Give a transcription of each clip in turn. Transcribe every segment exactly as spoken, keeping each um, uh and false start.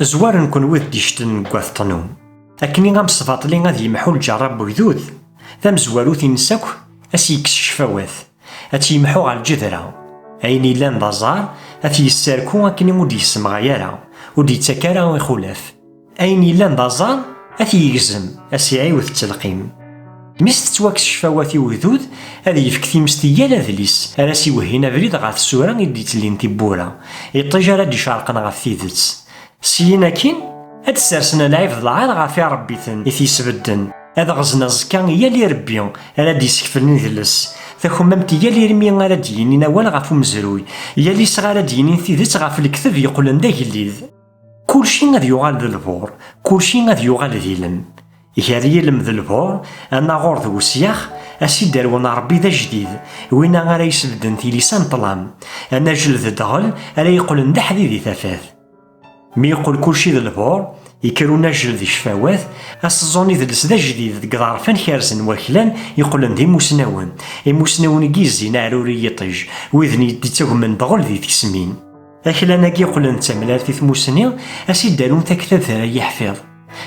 Zwaren-ken wid d-icetlen deg At Ṭnun. Akken i amesbaṭli ad yemḥu lǧerra n wegdud, tamezwarut-ines akk ad s-yekkes ccfawat, ad tt-yemḥu ɣer lǧedra. Ayen yellan d aẓar ad t-yesserku akken ur d-yessemɣay ara, ur d-yettak ara ixulaf. Ayen yellan d aẓar ad t-yegzem, ad s-iɛiwed ttelqim. Mi s-tettwakkes ccfawat i wegdud, ad yefk times i yal adlis ara s-iwehhin abrid ɣer tsura i d-itellin tiwwura, iṭij ara d-icerqen ɣef tidet. Syin akkin, ad d-sersen lɛib d lɛar ɣef iṛebbiten i t-yesbedden, ad ɣzen aẓekka i yal irebbi ara d-isekflen idles, takemmamt i yal irmi ara d-yinin awal ɣef umezruy, yal iseɣ ara d-yinin tidet ɣef lekdeb yeqqlen d agellid. Kulci ad yuɣal d lbur, kulci ad yuɣal d ilem. Gar yilem d lbur, anaɣur d wesyax, ad s-id-arwen Ṛebbi d ajdid, winna ara yesbedden tilisa n ṭṭlam, anajel d ddɣel ara yeqqlen d aḥdid i tafat. Mi yeqqel kulci d lbur, yekker unajel di ccfawat, aseẓẓun idles d ajdid deg iḍerfan kerzen waklan yeqqlen d imusnawen, imusnawen i yezzin aɛrur i yiṭij, widen i d-ittagmen ddɣel di tkesmin. Aklan-agi qqlen d tamellalt i tmusni, ad s-id-arun taktabt ara yiḥfiḍ.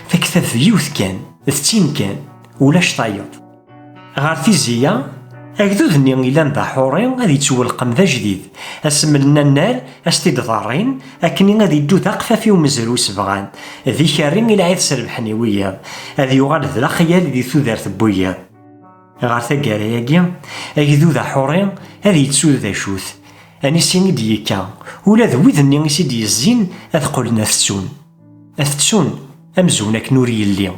Taktabt d yiwet kan, d tin kan, ulac tayeḍ. Ɣer tizi-a, agdud-nni ilan d aḥuri ad yettwelqem d ajdid, asmel n annar ad s-t-id-ḍerrin, akken ad iddu d aqfaf i umezruy s bɣan, d ikerri i lɛid s rebḥen i wiyaḍ, ad yuɣal d lexyal di tudert n wiyaḍ. Ɣer taggara-agi, agdud aḥuri ad yettu d acu-t, anisi i d-yekka, ula d wid-nni i s-id-yezzin ad qqlen ad t-ttun. Ad t-ttun amzun akken ur yelli.